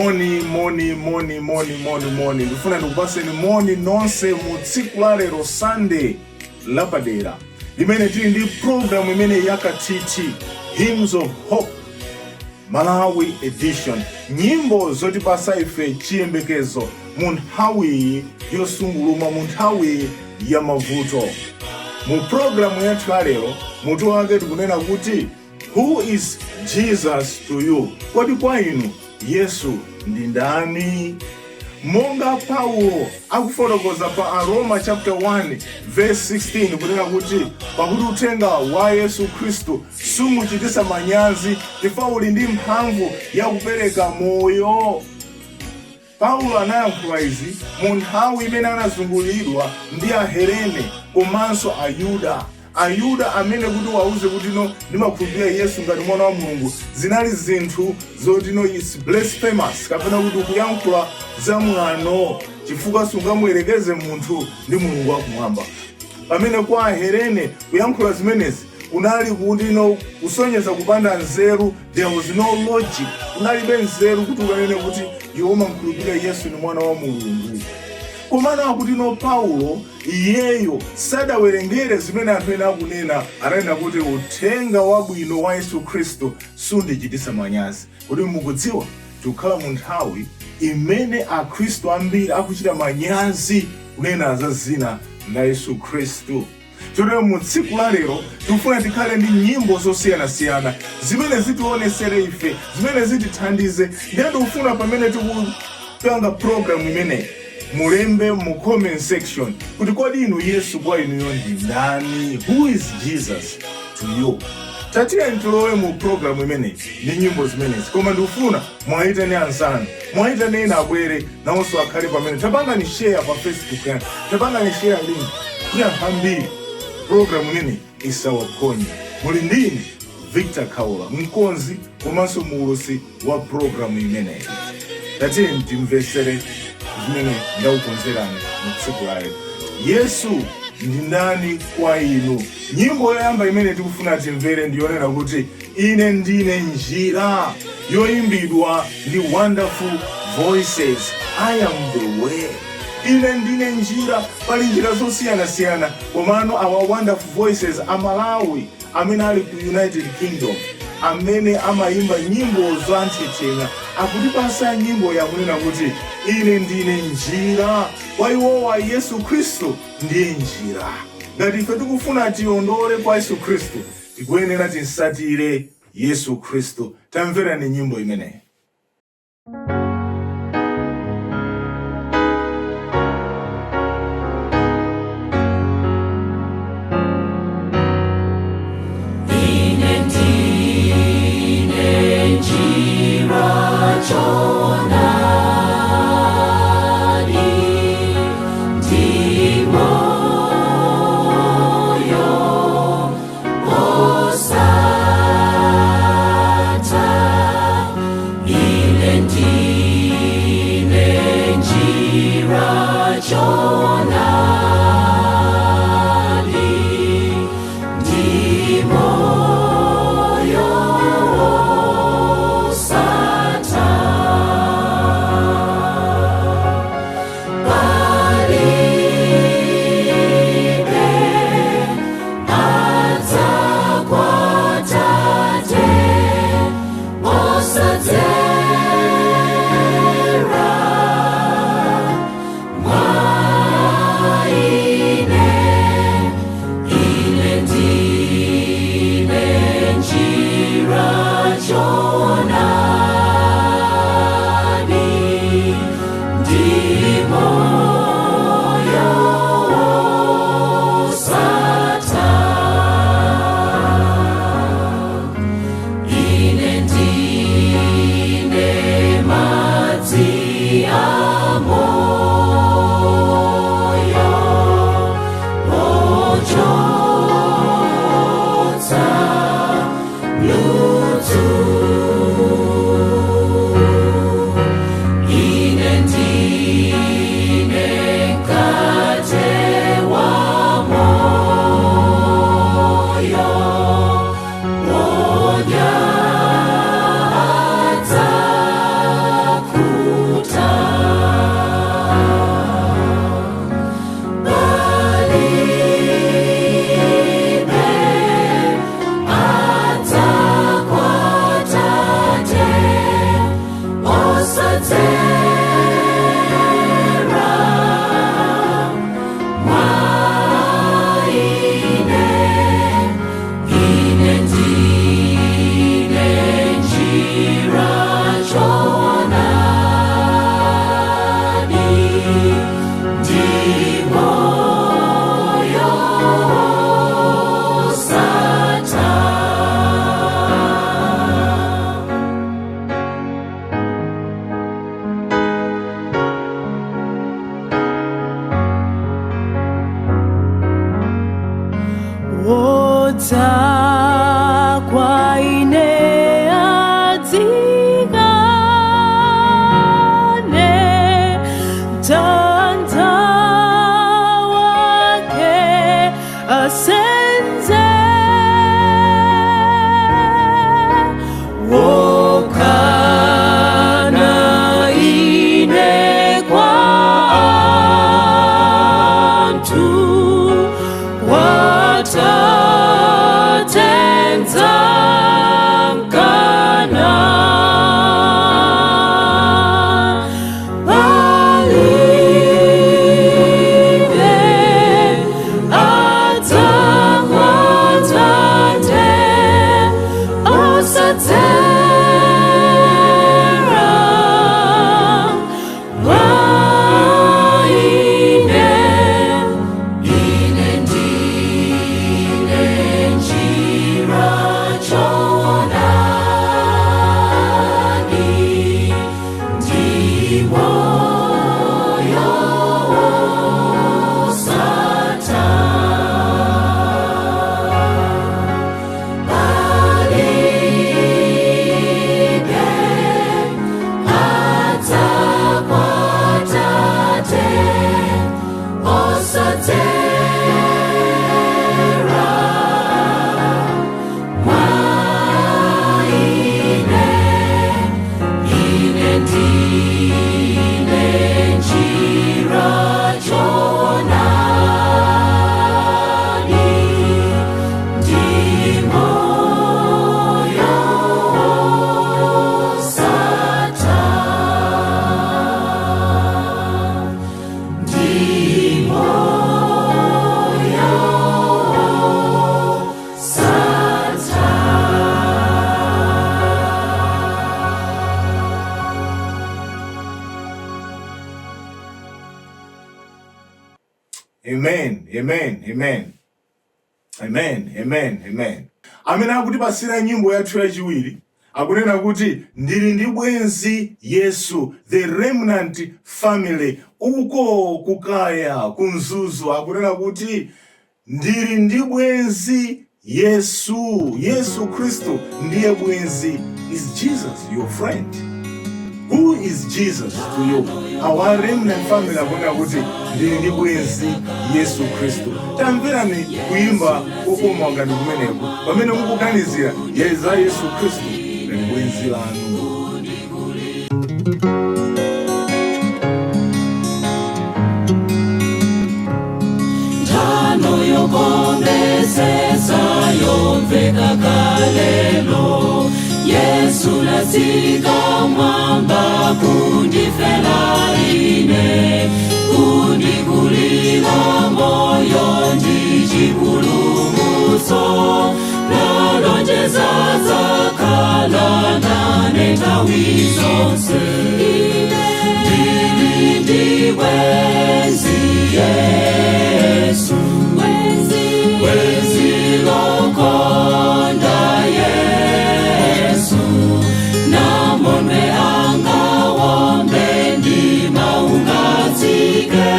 Moni, moni, moni, moni, moni, moni. Ndifuna ndikupaseni moni nonse mu tsiku la lero, Sunday lapadera limene tili ndi program imene yakathithi, Hymns of Hope Malawi Edition, nyimbo zotipasa ife chiyembekezo mu nthawi yosungulumwa, mu nthawi ya mavuto. Mu programu yathu ya lero, mutu wake tikunena kuti "Who is Jesus to you?" Kodi kwa inu Yesu ndi ndani? Monga Paulo akufotokoza pa Aroma chapter 1 verse 16 kunena kuti, "Pakuti uthenga wa Yesu Khristu sumuchitisa manyazi, chifukwa uli ndi mphamvu yakupereka moyo." Paulo anayankhula izi mu nthawi imene anazungulidwa ndi Ahelene komanso Ayuda. Ayuda amene kuti wauze kuti, "No, ndimakhulupirira Yesu ngati mwana wa Mulungu," zinali zinthu zoti, no, is blasphemous, kapena kuti ukuyankhula za mwano, chifukwa sungamuyerekeze munthu ndi Mulungu wakumwamba. Pamene kwa Ahelene kuyankhula zimenezi kunali kuti, no, kusonyeza kupanda nzeru. There was no logic, kunalibe nzeru kuti ukanene kuti iwe umakhulupirira Yesu ni mwana wa Mulungu. Komano akuti, no, Paulo iyeyo sadawerengere zimene anthu ena akunena. Ananena kuti, "Uthenga wabwino wa Yesu Khristu sundichitisa manyazi." Kuti mukudziwa, tikukhala mu nthawi imene Akhristu ambiri akuchita manyazi kunena za zina la Yesu Khristu. Chotero mu tsiku la lero tikufuna tikhale ndi nyimbo zosiyanasiyana zimene zitionesere ife, zimene zitithandize. Ndiye tikufuna pamene tikupanga program imeneyi, mulembe mu comment section kuti kodi inu Yesu kwa inuyo ndi ndani? Who is Jesus to you? Tatiyeni tilowe mu program imeneyi ndi nyimbo zimenezi. Koma ndikufuna mwayitane anzanu, mwayitane ena abwere nawonso akhale pamene. Tapangani share pa Facebook yanu, tapangani share link kuti anthu ambiri program imeneyi isawaphonye. Muli ndine Victor Khaula, mkonzi komanso muulutsi wa program imeneyi. Tatiyeni timvesere zimene ndakukonzerani mu tsiku la lero. Yesu ndi ndani kwa inu? Nyimbo yoyamba imene tikufuna timvere ndiyonena kuti "Ine Ndine Njira", yoyimbidwa ndi Wonderful Voices. I am the way, ine ndine njira. Pali njira zosiyanasiyana, komano awa Wonderful Voices, Amalawi amene ali ku United Kingdom, amene amayimba nyimbo za nthetemya, akutipasa nyimbo yakunena kuti "Ine Ndine Njira". Kwa iwowa Yesu Khristu ndiye njira. Ngati ife tikufuna tiyondole kwa Yesu Khristu, tikuyenera tinsatire Yesu Khristu. Tamverani nyimbo imeneyi. Ine ndine njira, choonadi ndi moyo osatha. Ine ndine Osadzera mwaine, ine ndine njira choonadi ndi moyo wosatha. Wodza kwa ine adzikane mtanda wake asenze wokana ine kwa anthu watatenza mkana palibe adzakwate osadzera mwaine. Ine ndine njira choonadi ndi moyo wosatha. Palibe adzakwate osadzera mwaine, ine ndine njira choonadi ndi moyo wosatha. Amen, amen, amen, amen, amen, amen. Amene akutipasira nyimbo yathu yachiwiri akunena kuti ndili ndi bwenzi Yesu, the Remnant Family, uko kukaya kumzuzu, akunena kuti ndili ndi bwenzi Yesu. Yesu Khristu ndiye bwenzi. Is Jesus your friend? Who is Jesus to you? Our Remnant Family akunena kuti ndili ndi bwenzi Yesu Khristu. Tamverani kuimba kokoma ngati kumeneko pamene mukuganizira za Yesu Khristu ngati bwenzi lanu. Nthano yokombesesa yomveka kalelo, Yesu nasika mwamba kundifela ine, kundikulila moyo ndichipulumutso, lalonjeza zakhala nane nthawi zonse. Ndili ndi bwenzi Yesu, bwenzi lokonda Yesu, namondwe anga wombe ndima ungatsike,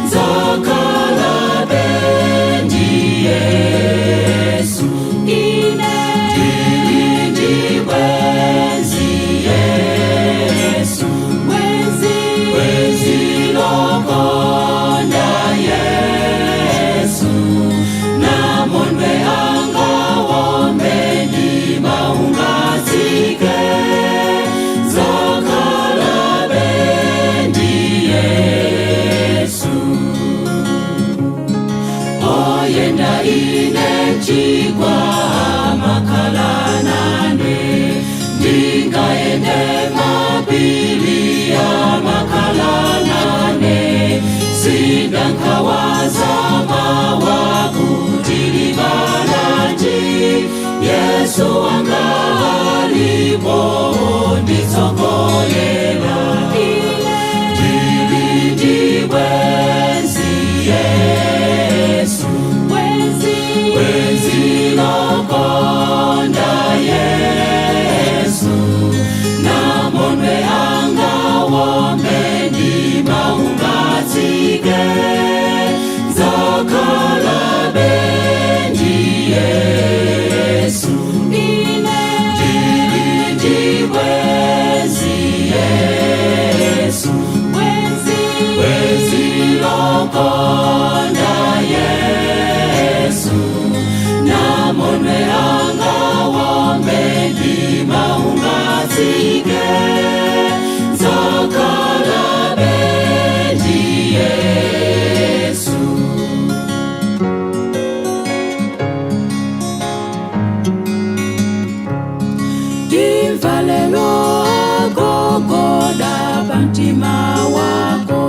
nzakhala bendi Yesu. Ine ndili ndi bwenzi Yesu. Yesu wanga alipo nditsogolela. Ndili ndi bwenzi Yesu, bwenzi lokonda Yesu, namondwe anga wombe ndima ungatsike, nzakhala ndi Yesu. Ndili ndi bwenzi Yesu, bwenzi lokonda Yesu, namondwe anga wombe ndima ungatsike, nzakhala ndi Yesu. Ndimva lelo agogoda pamtima wako,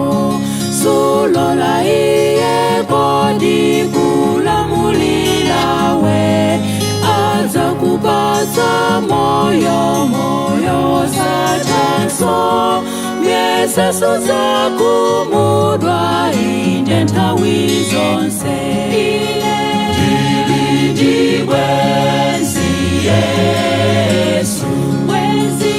sulola iye kodi kulamulilawe, aza kupatsa moyo, moyo sathanso myeseso zakumudwa inde nthawi zonse. Ndili ndi bwenzi Yesu, bwenzi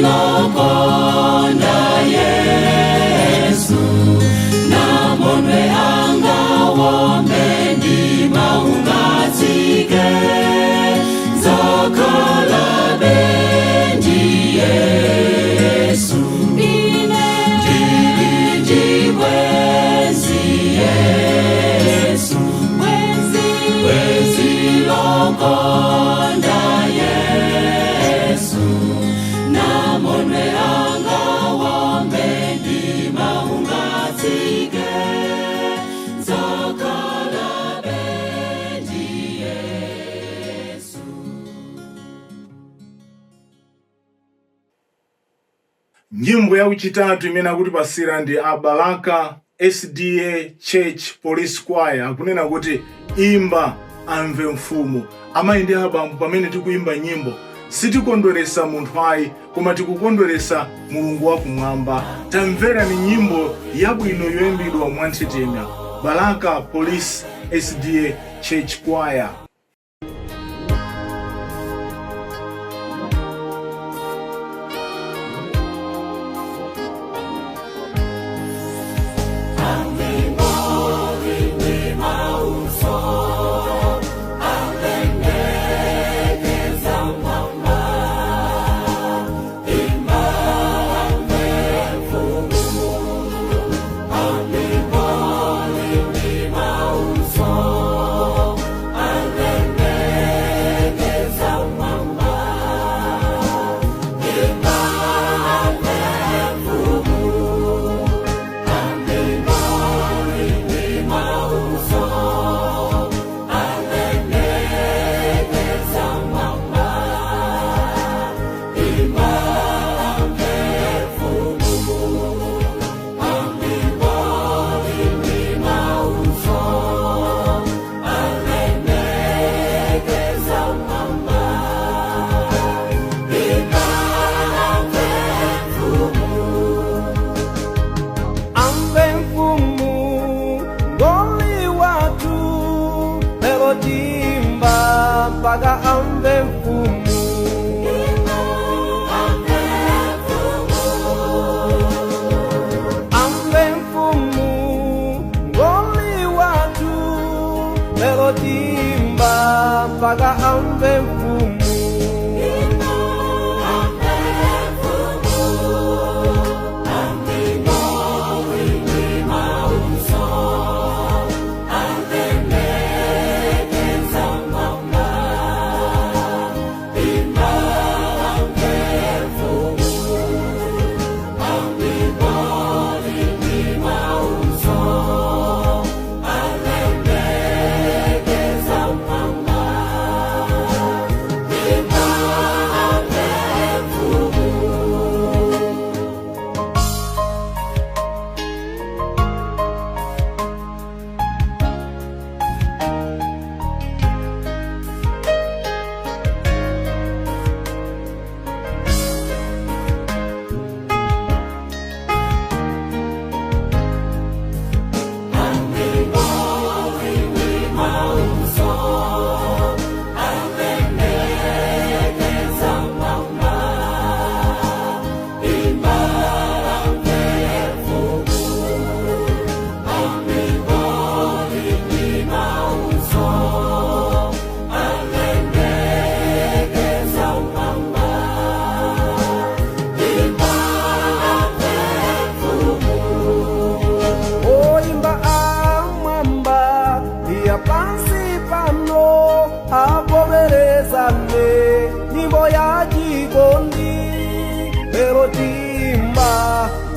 lokonda Yesu, namondwe anga wombe ndima ungatsike, nzakhala ndi Yesu. Ndili ndi bwenzi Yesu, bwenzi lokonda Yesu, namondwe anga wombe ndima ungatsike, nzakhala ndi Yesu. Nyimbo yakuchitatu imene akutipasira ndi Abalaka SDA Church Police Choir, akunena kuti imba amve mfumu. Amayi ndi abambo, pamene tikuyimba nyimbo sitikondweresa munthu ayi, koma tikukondweresa Mulungu wakumwamba. Tamverani nyimbo yabwino yoyimbidwa mwanthetemya, Balaka Police SDA Church Choir. Imba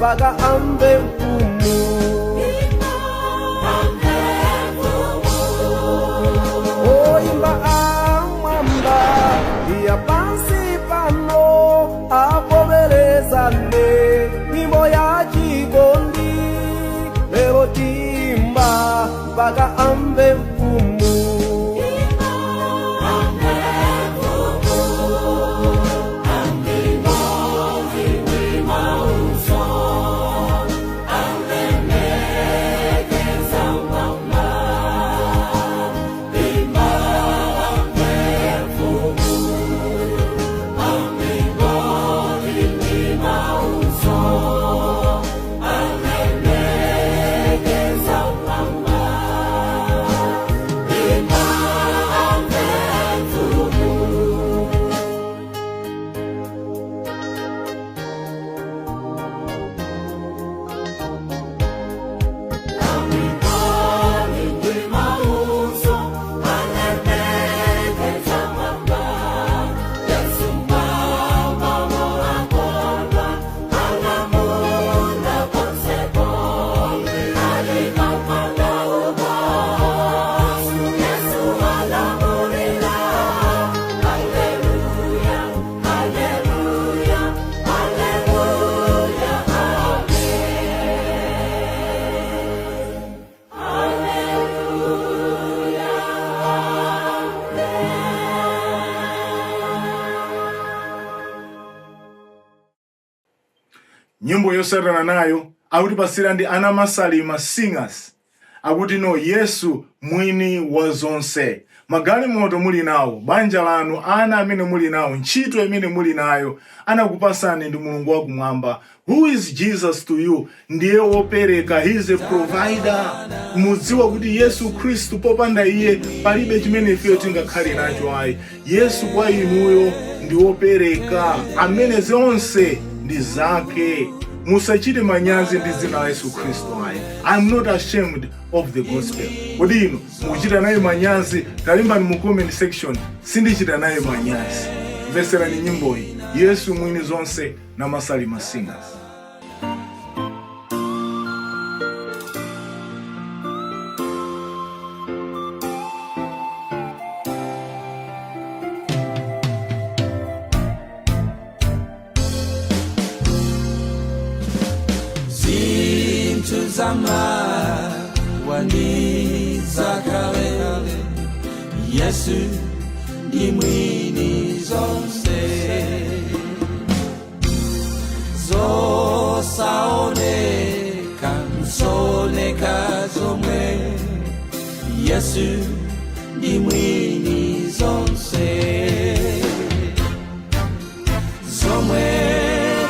mpaka amve mfumu. Oimba amwamba iya pansi pano avomerezane nyimbo ya chikondi lero timba mpaka amve mfumu. Nyimbo yosatana nayo akutipasira ndi ana Masalima Singers, akuti no Yesu mwini wa zonse. Magalimoto muli nawo, banja lanu, ana amene muli nawo, ntchito imene muli nayo, anakupasani ndi Mulungu wakumwamba. Who is Jesus to you? Ndiye wopereka, he is a provider. Mudziwa kuti Yesu Khristu popanda iye palibe chimene ifeyo tingakhale nacho ayi. Yesu kwa inuyo ndi wopereka, amene zonse ndi zake. Musachite manyazi ndi dzina la Yesu Khristu ayi. I'm not ashamed of the gospel. Kodi inu mukuchita naye manyazi? Talimbani mu comment section, sindichita naye manyazi. Mveserani nyimboyi, Yesu mwini zonse na Masalima Singers. Zinthu zamawani zakale, Yesu ndi mwini zonse. Zosaoneka nzooneka zomwe, Yesu ndi mwini zonse. Zomwe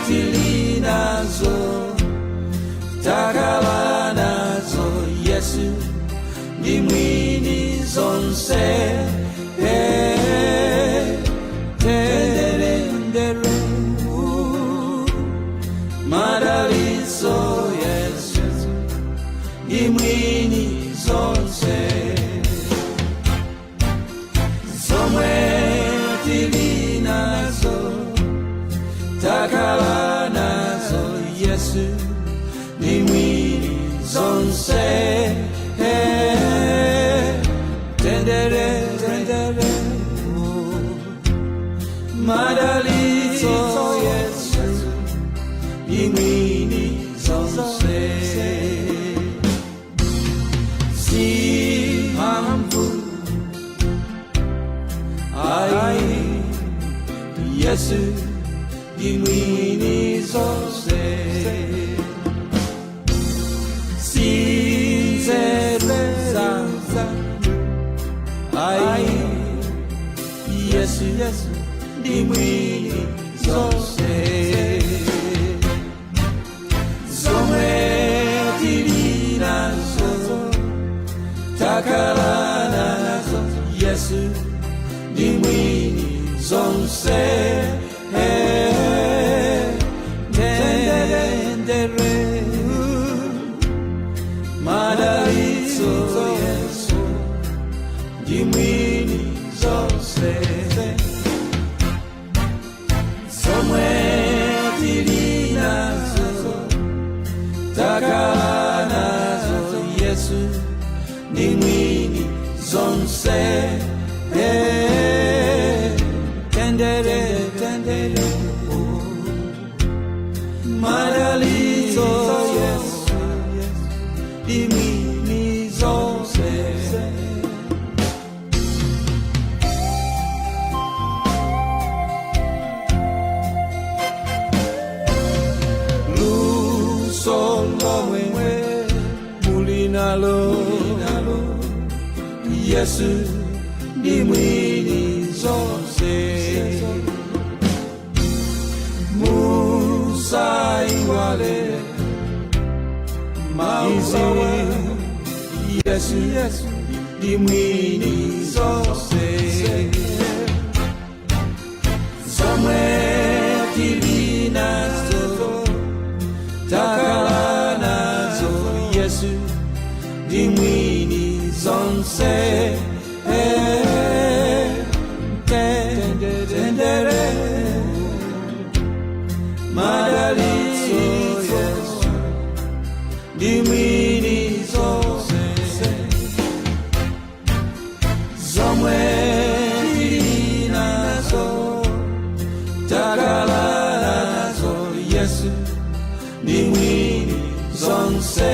tili nazo, takhala nazo, Yesu ndi mwini zonse. Eh, tendere, madalitso, Yesu ndi mwini zonse. Zomwe tili nazo, takhala nazo, Yesu ndi mwini zonse. Eh, tendere, tendere, madalitso, Yesu ndi mwini zonse. Si mphamvu ayi, Yesu ndi mwini zonse. Si nzeru zanga ayi, Yesu ndi mwini zonse. Zomwe tili nazo, takhala nazo, Yesu ndi mwini zonse. Tendere, madalitso, Yesu ndi mwini zonse. Yesu ndi mwini zonse. Eh, tendere, tendere, oh. Madalitso Yesu ndi mwini zonse. Luso lomwe mulinalo, Yesu ndi mwini zonse. Musaiwale mauzi, Yesu ndi mwini zonse. Zomwe tili nazo, takhala nazo, Yesu ndi mwini zonse. Eh, tendere, madalitso Yesu ndi mwini zonse. Zomwe tili nazo, takhala nazo, Yesu ndi mwini zonse.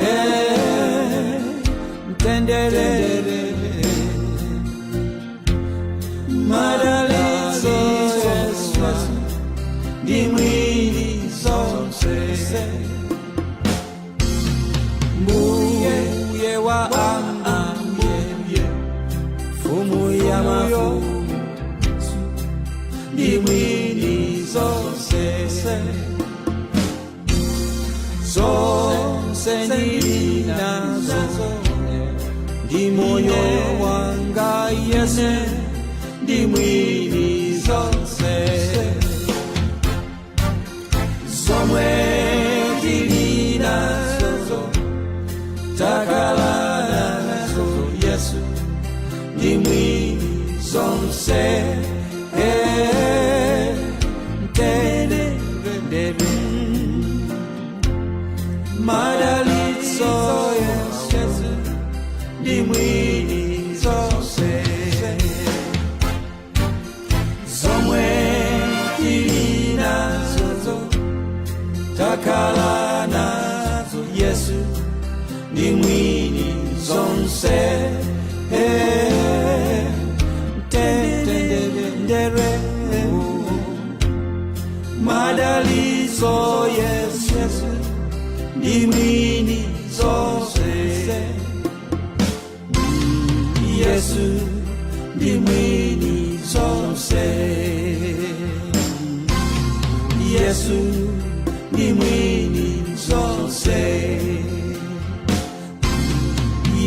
Eh, mtendere, madalitso Yesu ndi mwini zonse. Mbuye wa ambuye, mfumu ya mafumu, ndi mwini zonse. Zonse ndili nazo ndi moyo wanga, Yesu ndi mwini zonse. Zomwe tili nazo, takhala nazo, Yesu ndi mwini zonse. Eh, mtendere, madalitso Yesu ndi mwini zonse. Zomwe tili nazo, takhala nazo, Yesu ndi mwini zonse. Eh, mtendere, madalitso Yesu ndi mwini zonse. Yesu ndi mwini zonse. Yesu ndi mwini zonse.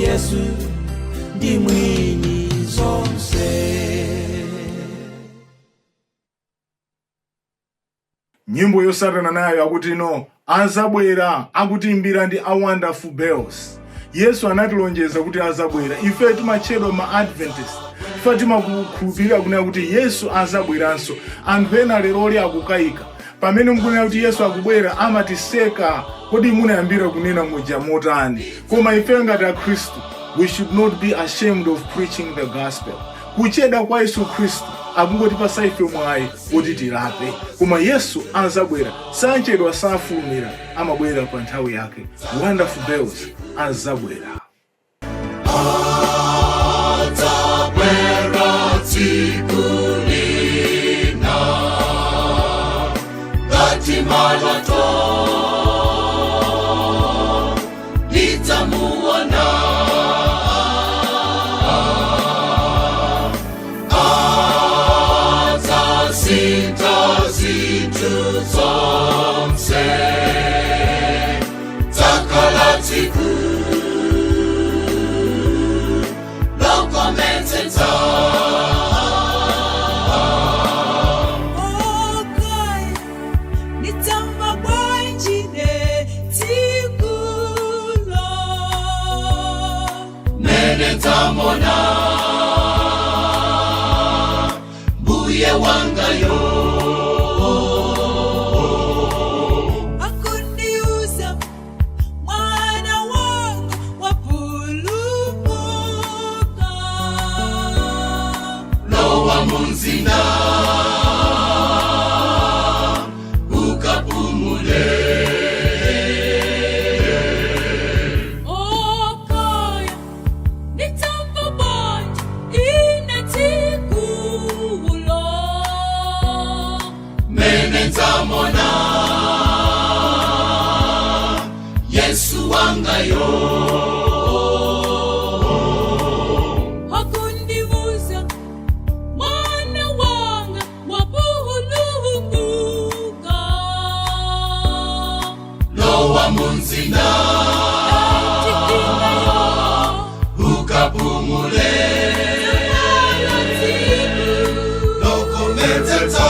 Yesu ndi mwini zonse. Nyimbo yosatana nayo akuti no azabwera, akutiimbira ndi a Wonderful Bells. Yesu anatilonjeza kuti azabwera. Ife timatchedwa ma Adventist, ife timakhulupirira kunena kuti Yesu azabweranso. Anthu ena leroli akukayika pamene mukunena kuti Yesu akubwera, amatiseka: "Kodi munayambira kunena muja motani?" Koma ife ngati Akhristu, we should not be ashamed of preaching the gospel. Kuchedwa kwa Yesu Khristu akungotipasa ife mwayi kuti tilape, koma Yesu azabwera. Sachedwa, safulumira, amabwera pa nthawi yake. Wonderful Bells, Azabwera. Adzabwera tsiku lina ngati maloto, ndidzamuona. Adzasintha zinthu zonse, dzakhala tsiku lokometsetsa. Okay, ndidzamva bwanji tsikulo? Mene ndidzamuona mbuye wangayo. Akundiuza mwana wanga. Lowa munzinda ukapumule lokometsetsa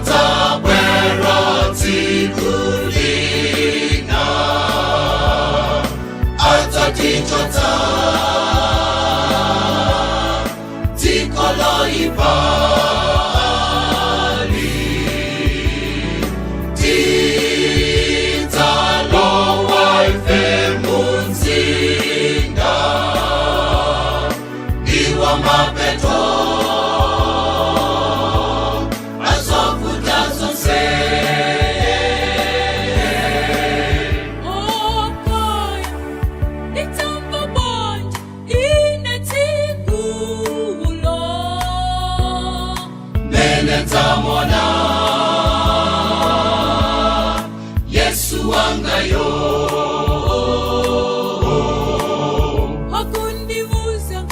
tabwera tsiku lina adzatichotsa dziko loipali tidzalowa ife munzinda iwa mapeto azovuta zonse. Mene nzamona Yesu wangayo. Hakundivuza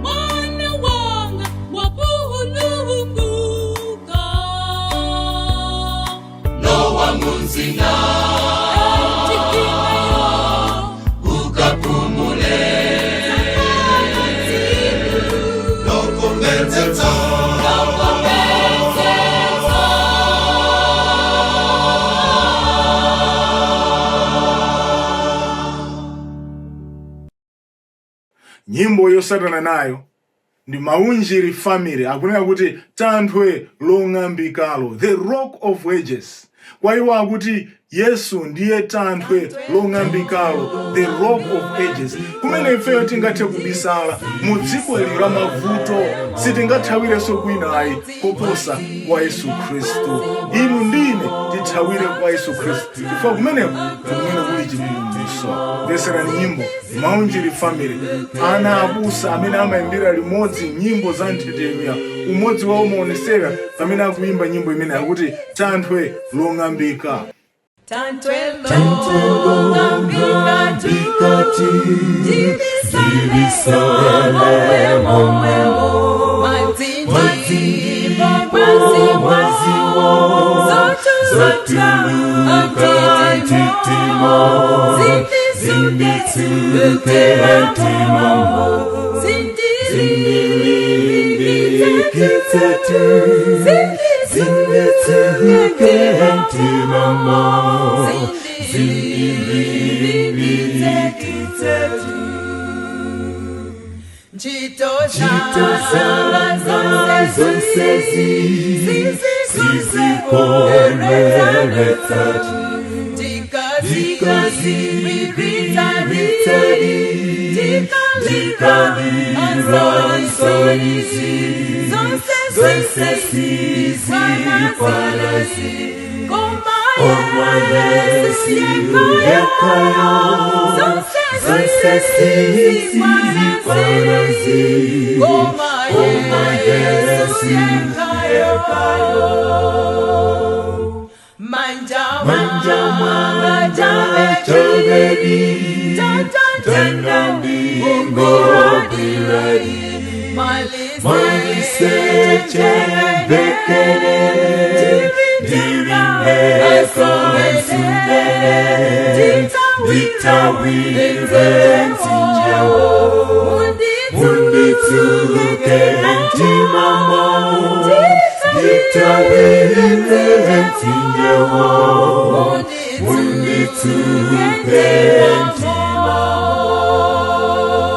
mwana wanga wapuhulumbuka Lowa munzinda Tikinayo ukapumule lokometsetsa Nyimbo yosatana nayo ndi Maunjiri Family, akunena kuti Thanthwe Long'ambikalo, the Rock of Ages. Kwa iwo akuti Yesu ndiye thanthwe long'ambikalo, the Rock of Ages, kumene ifeyo tingathe kubisala mu dziko ili la mavuto. Sitingathawirenso kwina ayi koposa kwa Yesu Khristu. Inu ndine tithawire kwa Yesu Khristu, chifukwa kumeneko kumene kuli chipulumutso. Mveserani nyimbo Maunjiri Family, ana abusa amene amayimbira limodzi nyimbo za nthetemya. Umodzi wawo umaonesera pamene akuyimba nyimbo imene akuti Thanthwe Long'ambika. Thanthwe long'ambika tibisale momwemo madzi mwaziwo zotuluka ntitimo zinditsuke ntimamo zindilimbikitsetu zinditsuke ntimamo zindilimbikitsetu. Ntchito zonsezi sizikondweretsatu ndikaziwiritadi ndikalira nsonizi zonse sizikwanasi koma Yesu yekhayo zonse sizikwanasi koma Yesu yekhayo. Manja manja manja chabedi tanda ngobiradi maliseche bekele dirine sundele ditawire ntinjewo munditsuke ntimamo ditawire ntinjewo munditsuke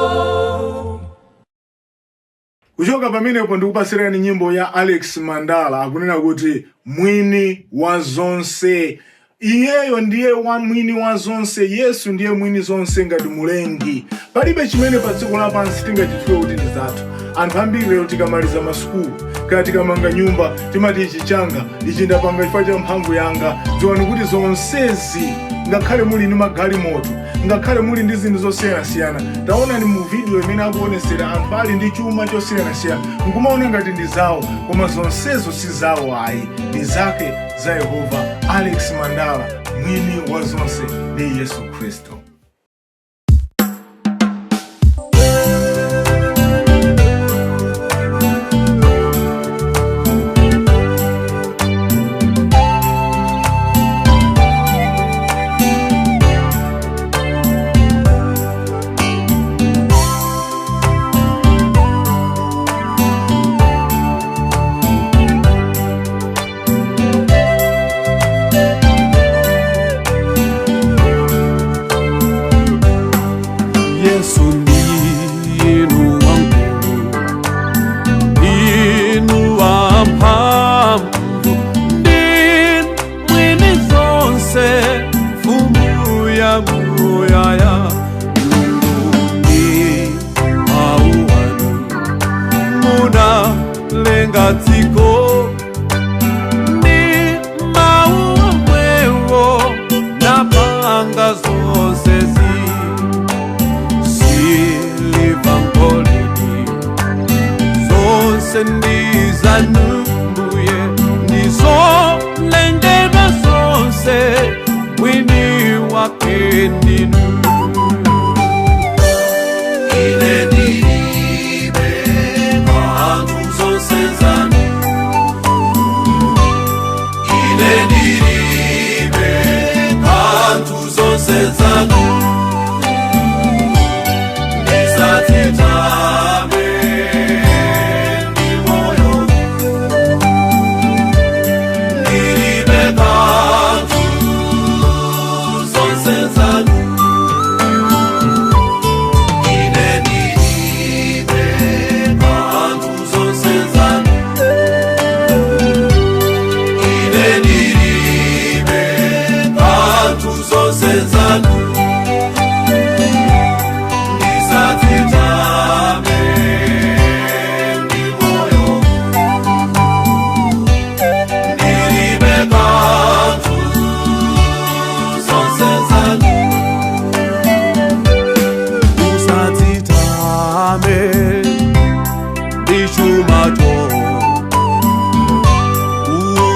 ntimamo. Kuchoka pamenepo ndikupasirani nyimbo ya Alex Mandala, akunena kuti Mwini wa Zonse. Iyeyo ndiye wa mwini wa zonse. Yesu ndiye mwini zonse ngati mulengi. Palibe chimene pa dziko lapansi tingachitchule kuti ndi zathu. Anthu ambiri lero tikamaliza masukulu kaya tikamanga nyumba timati ichi changa, ichi ndapanga chifukwa cha mphamvu yanga. Dziwani kuti zonsezi, ngakhale muli ndi magalimoto, ngakhale muli ndi zinthu zosiyanasiyana, taonani mu video imene akuonesera anthu ali ndi chuma chosiyanasiyana nkumaona ngati ndi zawo, koma zonsezo si zawo ayi, ndi zake za Yehova. Alex Mandala, mwini wa zonse ndi Yesu Khristu.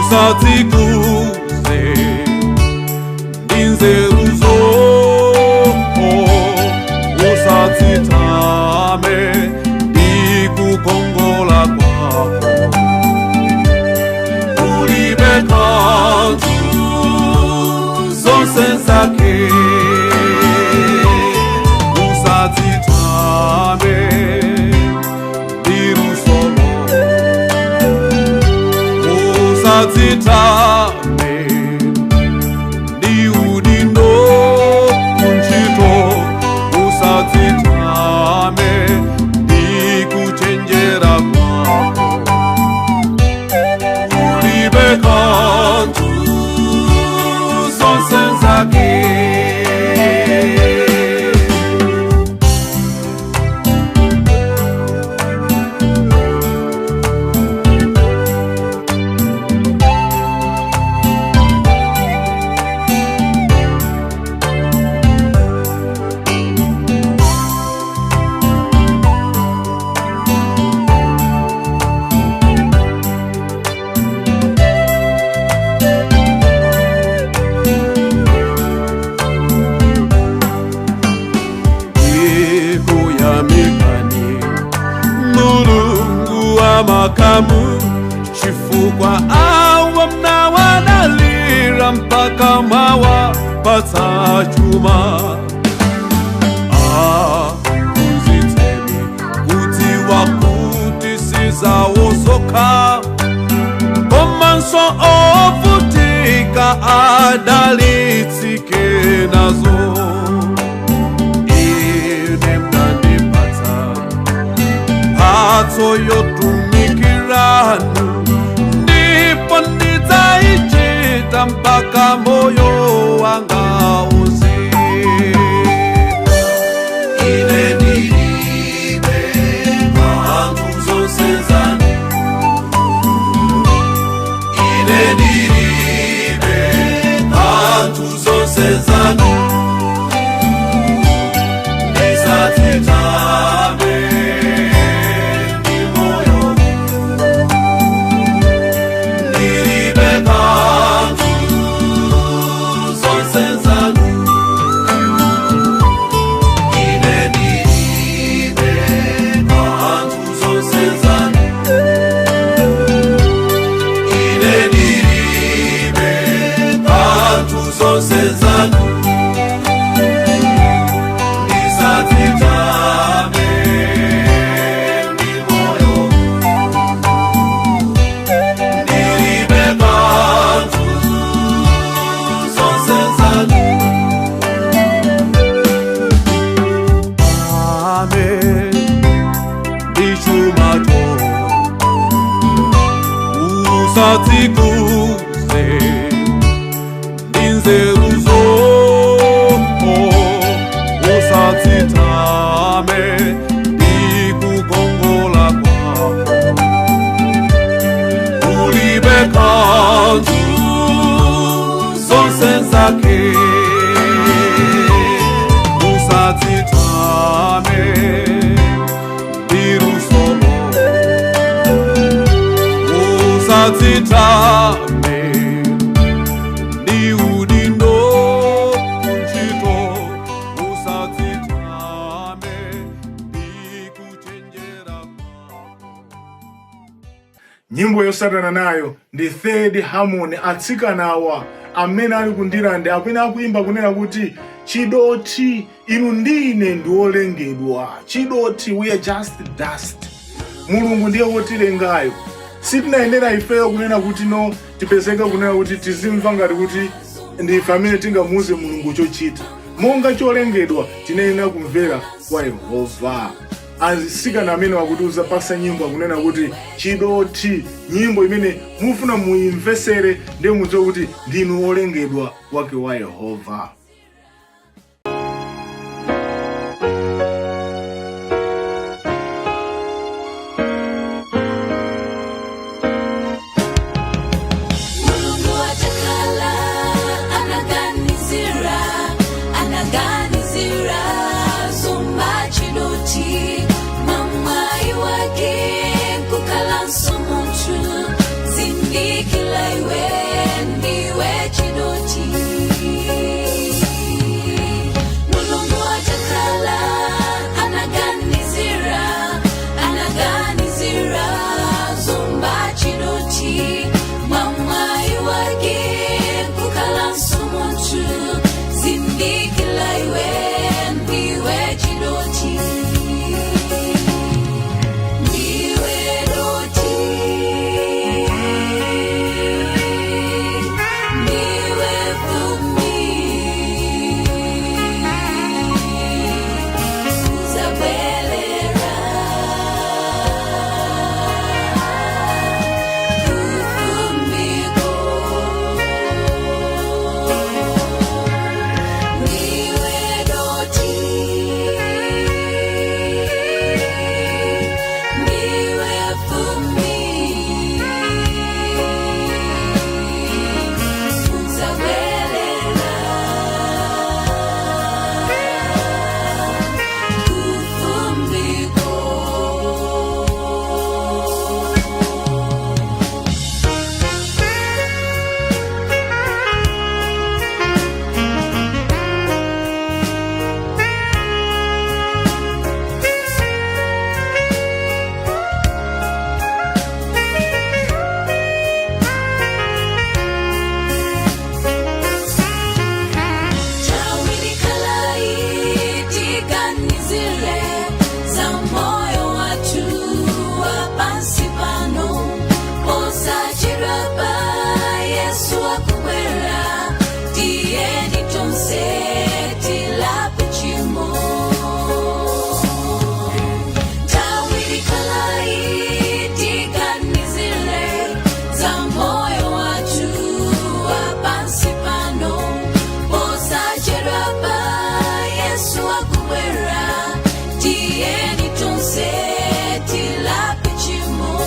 Usadzikuze ndi nzeru zako, usadzitame ndi kukongola kwako. Ulibe kanthu, zonse zake. Usadzitame ndi luso lo, usadzitame ndi udindo kuntchito, usadzitame ndi kuchenjera kwako. Ulibe kanthu, zonse zake. Ikuyamikani Mulungu wa makamu, chifukwa awa mnawadalira mpaka mwawapatsa chuma. Aphunzitseni kudziwa kuti sizawo zokha, komanso ovutika adalitsike nazo. Ine mnandipatsa mphatso yotumikiranu, ndipo ndidzaichita mpaka moyo wanga wonse. Ine ndilibe kanthu, zonse zanu. Ine ndilibe kanthu, zonse zanu. Ndisadzitame ndi moyo, ndilibe kanthu, zonse zanu. Ine ndilibe kanthu, zonse zanu. Ine ndilibe kanthu, zonse zanu. Ndisadzitame ndi moyo, ndilibe kanthu, zonse zanu. Amen ndi chumacho, usadzikuze ndi nzeru zako, usadzitame ndi kukongola kwako. Ulibe kanthu, zonse zake. Usadzitame ndi luso lo, usadzitame ndi udindo kuntchito, usadzitame ndi kuchenjera kwako. Nyimbo yosatana nayo ndi Third Harmony, atsikanawa amene ali kundilande amene akuimba kunena kuti chidoti, inu ndine ndi wolengedwa chidoti. We are just dust. Mulungu ndiye wotilengayo. Sitinayenera ifeyo kunena kuti no, tipezeke kunena kuti tizimva ngati kuti ndife amene tingamuuze Mulungu chochita. Monga cholengedwa tinayenera kumvera kwa Yehova. Asikana amene wakutiuza pasa nyimbo akunena kuti chidoti, nyimbo imene mufuna muimvesere ndiye mudziwe kuti ndinu olengedwa wake wa Yehova. Mulungu atakhala anaganizira, anaganizira zomba chidoti, mamayi wake kukalanso munthu zindikilani. Zindikila iwe ndiwe chidoti. Mulungu atakhala anaganizira, anaganizira zomba chidoti. Mwamwayi wake kukhala muntu. Zindikila iwe ndiwe chidoti. Ndiwe doti. Ndiwe fumbi. Uzabwelera kufumbiko. Ndiwe doti. Ndiwe fumbi. Uzabwelera kufumbiko. Tawirikalai za moyo watu wa pansi pano posachedwapa Yesu akubwera tiyeni tonse tilape chimo. Tawirikalai za moyo watu wa pansi pano posachedwapa Yesu akubwera tiyeni tonse tilape chimo.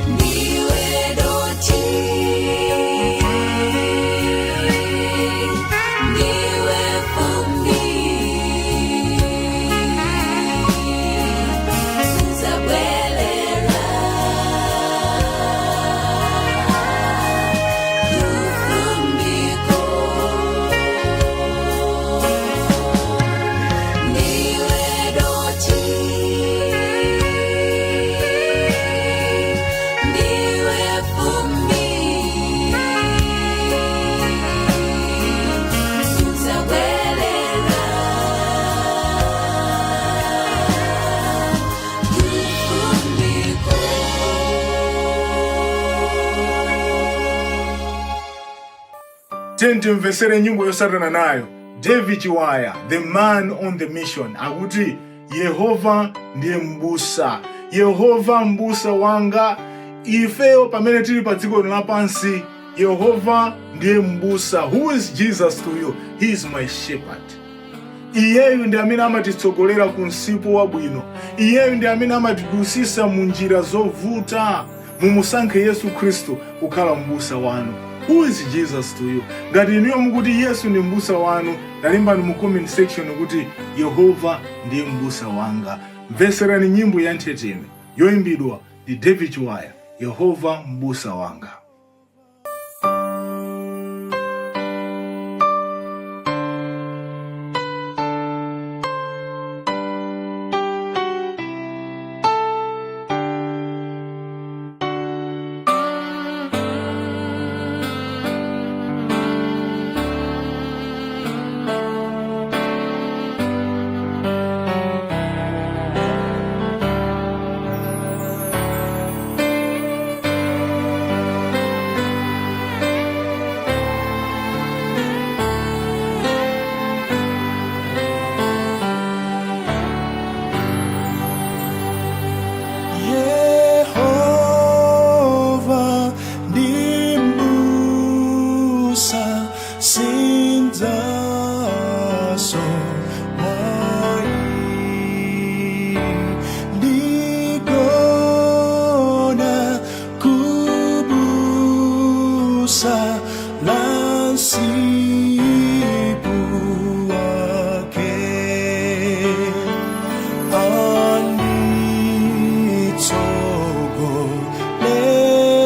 Ndiwe doti. Ndiwe fumbi. Uzabwelera kufumbiko. Ndiwe doti. Ndiwe fumbi. Uzabwelera kufumbiko. Timvesere nyimbo yosatana nayo. David Chiwaya, the man on the mission, akuti Yehova ndiye mbusa. Yehova mbusa wanga. Ifeyo pamene tili pa dziko lino lapansi, Yehova ndiye mbusa. Who is Jesus to you? He is my shepherd. Iyeyu ndi amene amatitsogolera ku msipu wabwino. Iyeyu ndi amene amatidusisa mu njira zovuta. Mumusankhe Yesu Khristu kukhala mbusa wanu. Who is Jesus to you? Ngati inuyo mukuti Yesu ndi mbusa wanu, talembani mu comment section kuti Yehova ndiye mbusa wanga. Mveserani nyimbo ya Ntheteme yoimbidwa ndi David Chiwaya, Yehova mbusa wanga. Yehova ndi mbusa, sindzasowa. Ndigona kubusa la msipu wake, anditsogolera.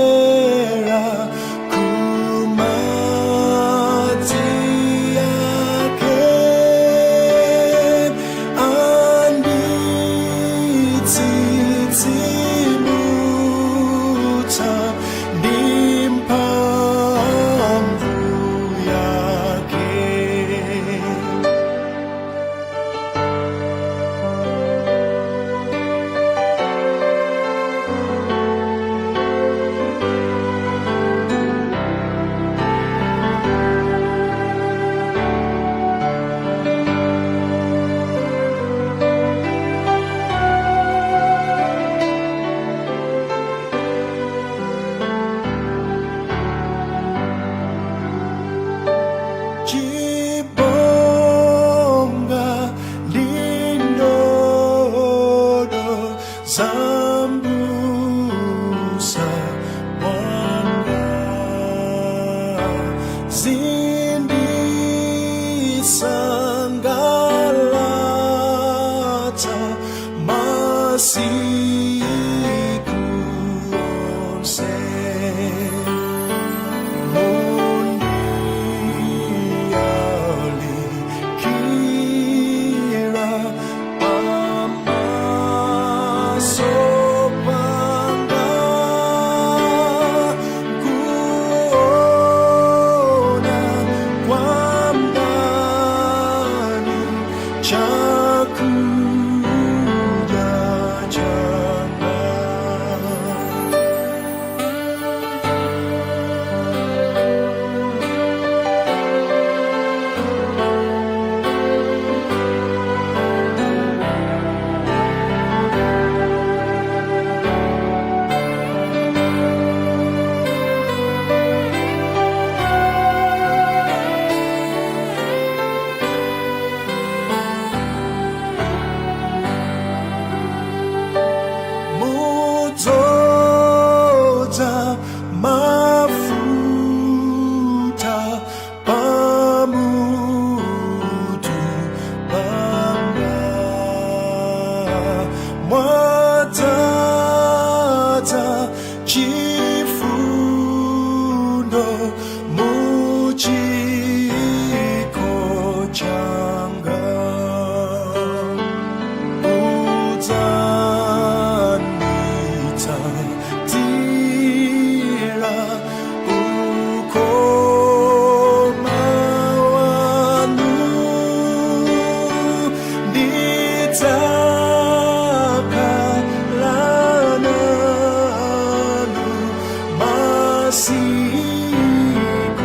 Masiku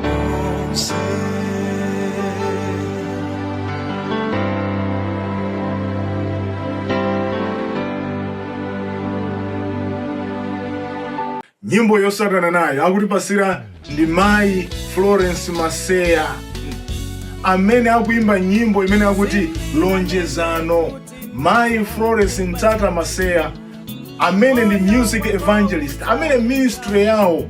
onse. Nyimbo yosatana nayo akutipasira ndi mayi Florence Maseya amene akuimba nyimbo imene akuti Lonjezano. Mayi Florence Mtata Maseya amene ndi music evangelist, amene ministry yawo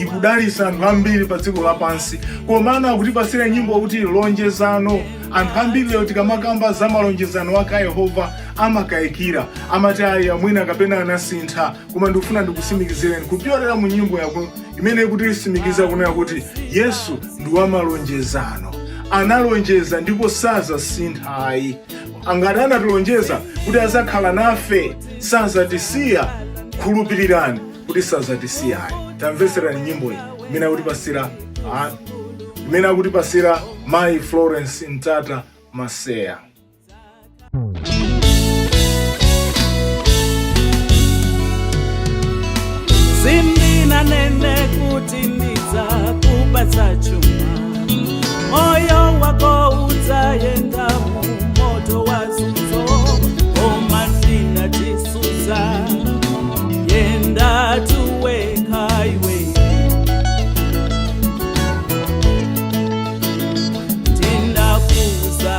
ikudalitsa anthu ambiri pa dziko lapansi, komano akutipasira nyimbo kuti Lonjezano. Anthu ambiri lero tikamakamba za malonjezano ake a Yehova amakayikira, amati ayi, amwina kapena anasintha. Koma ndikufuna ndikusimikizireni kupyolera mu nyimbo yako imene ikutisimikiza kunena kuti Yesu ndi wamalonjezano, analonjeza ndipo sazasintha ayi. Angati anatilonjeza kuti azakhala nafe, sazatisiya, khulupirirani kuti sazatisiya ayi. Tamveserani nyimbo iyi imene akutipasira mayi Florence Mtata Maseya. Sindinanene kuti ndidzakupatsa chuma, moyo wako udzayenda mu moto wa zunzo, koma ndinatisuza yenda tuweka iwe. Ndinakuza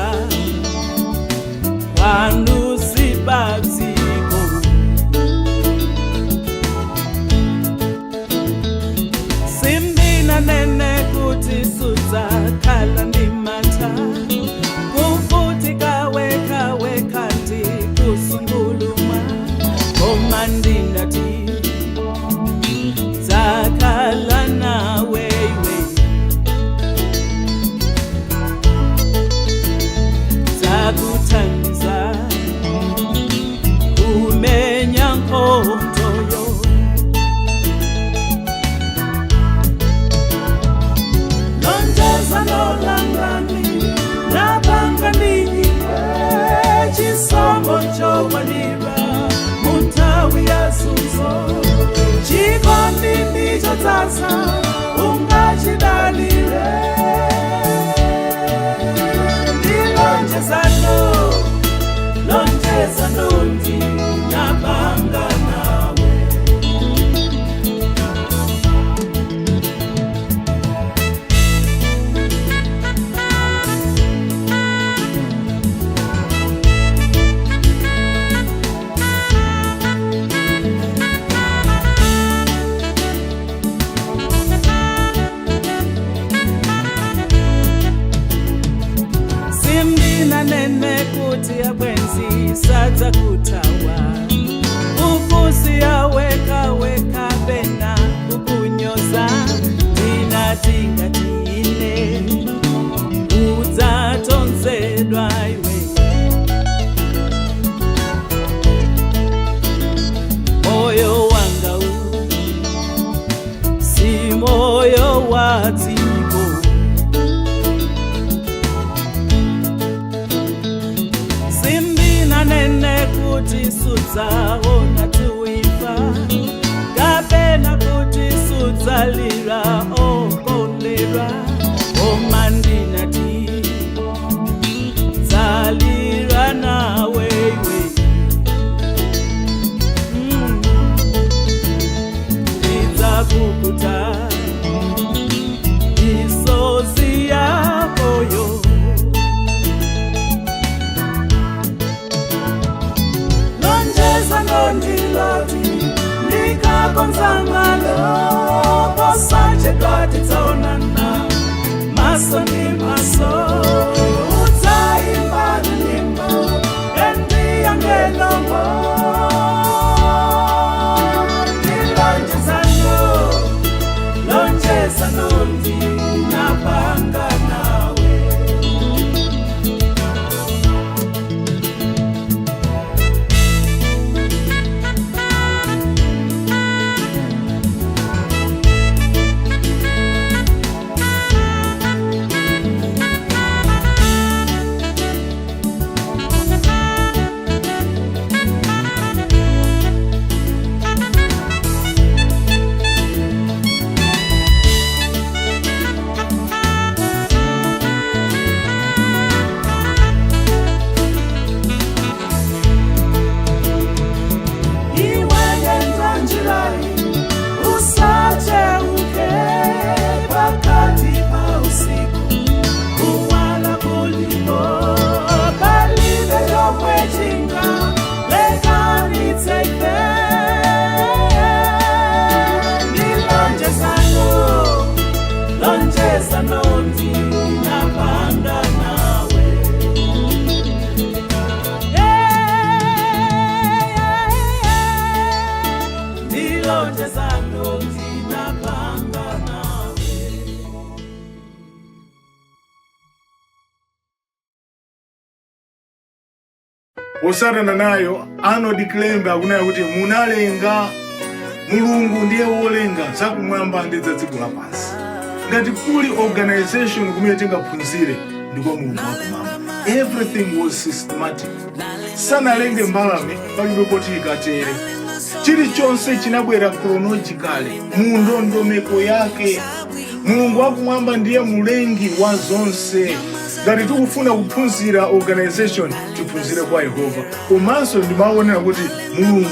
kwanu sipadziko. Sindinanene kuti sudzakhala ndi mantha, kuvutika wekha wekha ndikusungulumwa, koma ndinati dzakhala nawe iwe, dzakuthandiza kumenya nkhondoyo. Lonjezano langani napanga ndiiwe, chisomo chokwanira munthawi ya zunzo, chikondi ndichodzaza ungachidalire. Ndilonjezano, lonjezano ndinapanga nawe. Sindinanene kuti abwenzi sadzakuthawa, ukusiya wekha wekha pena kukunyoza, ndinati ngati ine udzatonzedwa iwe. Moyo wanga u si moyo wa dziko. Sindinanene kuti sudzaona tuifa, kapena kuti sudzalira okondedwa, koma ndinati dzalira nawe iwe. Ndidzakukuta misozi yakoyo. Lonjezano ndiloti ndikakonza malo, posachedwa tidzaonana maso ndi maso, udzaimba nyimbo endiyangelongo. Ndilonjezano, lonjezano ndinapanga nawe. Posatana nayo, Arnold Klembe akunena kuti munalenga Mulungu ndiye wolenga zakumwamba ndi za dziko lapansi. Ngati kuli organization kumene tingaphunzire, ndiko Mulungu wakumwamba. Everything was systematic. Sanalenge mbalame palibe poti ikatere. Chilichonse chinabwera chronologically, mu ndondomeko yake. Mulungu wakumwamba ndiye mulengi wa zonse. Ngati tikufuna kuphunzira organization, tiphunzire kwa Yehova. Komanso ndimaonera kuti Mulungu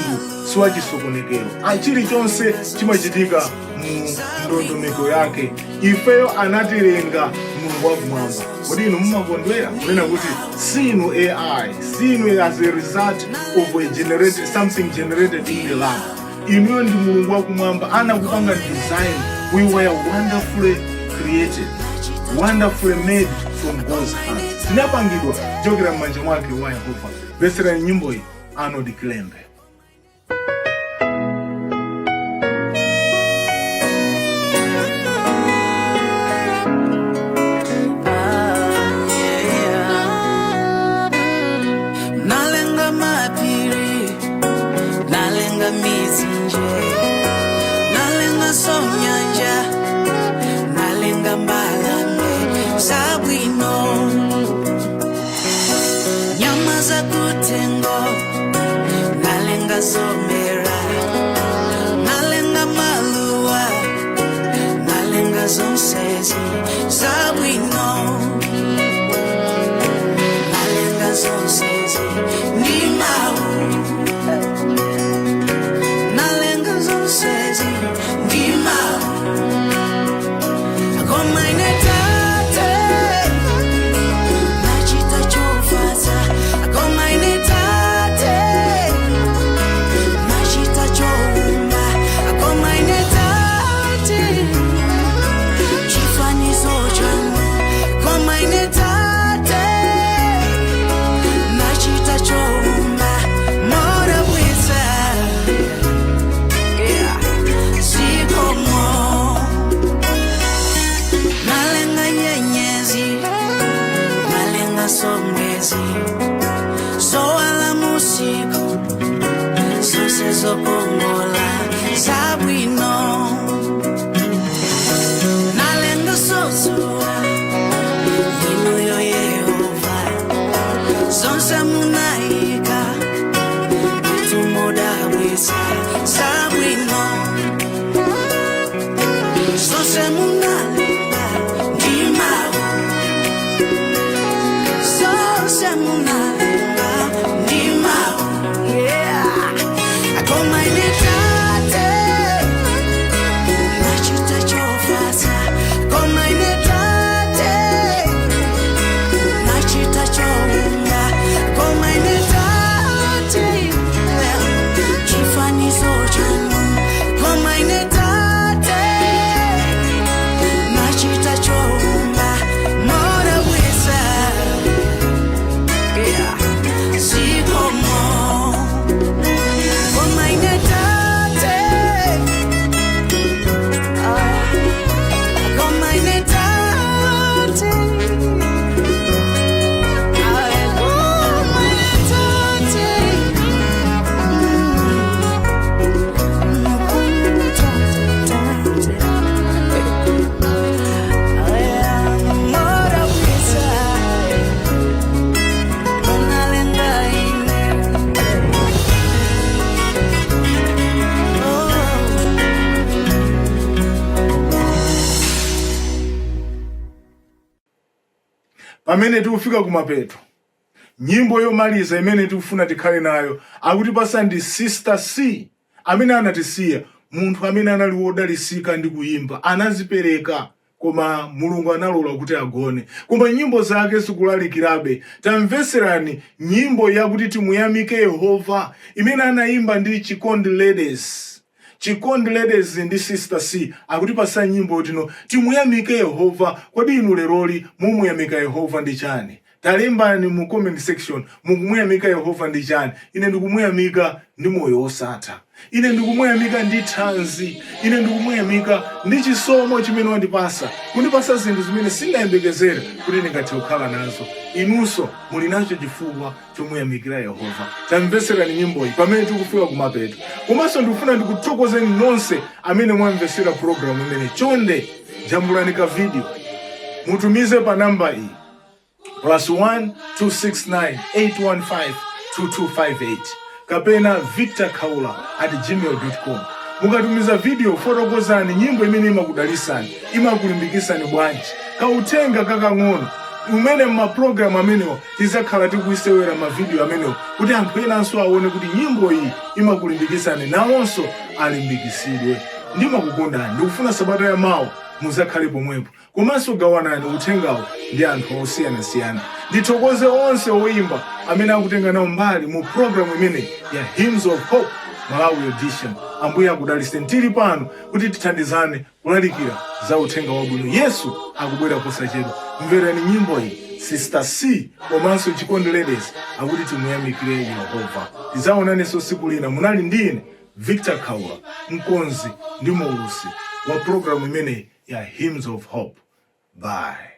siwachisokonekero. Chilichonse chimachitika mu ndondomeko yake. Ifeyo anatilenga Mulungu wakumwamba. Kodi inu mumakondwera kunena kuti sinu AI, sinu as a result of a generated, something generated in the lab? Inuyo ndi Mulungu wakumwamba anakupanga design. We were wonderfully created, wonderfully made from God's hands. Tinapangidwa kuchokera m'manja mwake wa Yehova. Mvetserani nyimbo iyi, Arnold Kilembe. Nalenga mapiri, nalenga mitsinje, nalenga nyanja, nalenga mbalame zabwino, nyama za kuthengo, nalenga zomera, nalenga maluwa, nalenga zonsezi zabwino, nalenga zonsezi ndi mawu, nalenga zonsezi ndi mawu. Koma ine tate nachita chofatsa, koma ine tate nachita choumba, koma ine tate chifanizo chanu, koma ine tate nachita choumba modabwitsa, yeah. Zikomo. Nalenga nyenyezi, nalenga mwezi, zowala usiku, zonse zokongola zabwino, nalenga dzuwa, inuyo Yehova, zonse munayika tumodabwitsa zabwino, zonse munalenga ndi mawu, zonse munalenga ndi mawu, yeah. Koma ine tate nachita chofatsa, koma ine tate nachita choumba, koma ine tate chifanizo chanu, koma ine tate nachita choumba modabwitsa, yeah. Zikomo. Koma ine tate, ah, koma ine tate, ah, koma ine tate, koma ine tate, ah, modabwitsa, munalenga ine. Oh. Pamene tikufika kumapeto, nyimbo yomaliza imene tikufuna tikhale nayo akutipasa ndi Sister C, amene anatisiya, munthu amene anali wodalisika ndi kuyimba, anazipereka, koma Mulungu analola kuti agone, koma nyimbo zake zikulalikirabe. Tamveserani nyimbo yakuti "Timuyamike Yehova" imene anayimba ndi Chikondi Ladies. Chikondi Ladies ndi Sister C akutipasa nyimbo yotino "Timuyamike Yehova". Kodi inu leroli mumuyamika Yehova ndi chani? Talembani mu comment section, mukumuyamika Yehova ndi chani? Ine ndikumuyamika ndi moyo wosatha, ine ndikumuyamika ndi thanzi, ine ndikumuyamika ndi chisomo chimene wandipasa, kundipasa zinthu zimene sindinayembekezere kuti ndingathe kukhala nazo. Inunso muli nacho chifukwa chomuyamikira Yehova. Tamveserani nyimboyi pamene tikufika kumapeto. Komanso ndikufuna ndikuthokozeni nonse amene mwamvesera programu imene. Chonde jambulani ka video, mutumize pa namba iyi, +1 269 815 2258 kapena victorkhaula@gmail.com. Mukatumiza video, fotokozani nyimbo imene imakudalisani, imakulimbikisani bwanji, kauthenga kakang'ono umene mmapulogalamu amenewo tizakhala tikuisewera mavidiyo amenewo, kuti anthu enanso aone kuti nyimbo iyi imakulimbikisani, nawonso alimbikisidwe. Ndimakukondani, ndikufuna sabata ya mawa muzakhale pomwepo. Komanso gawanani uthengawo ndi anthu osiyanasiyana. Ndithokoze onse oyimba amene akutenga nawo mbali mu programu imeneyi ya Hymns of Hope Malawi Edition. Ambuye akudalitseni. Tili pano kuti tithandizane kulalikira za uthenga wabwino. Yesu akubwera posachedwa. Mverani nyimbo iyi, Sister C komanso Chikondi Ladies akuti timuyamikire Yehova. Tidzaonanenso tsiku lina. Munali ndi ine Victor Khaula, mkonzi ndi muulutsi wa programu imeneyi ya Hymns of Hope. Bye.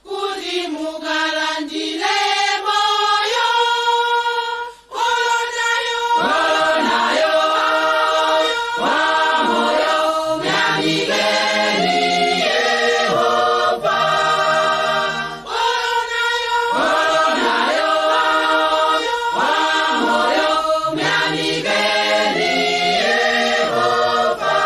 Kuti mukalandile moyo kolonayo, kolonayo wa moyo, myamikeni Yehova. Kolonayo, kolonayo wa moyo, myamikeni Yehova.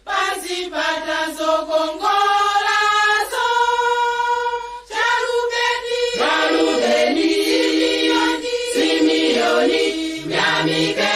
Pazipata zokongolazo, Charubeni, Charubeni, Simeoni, Simeoni, myamikeni.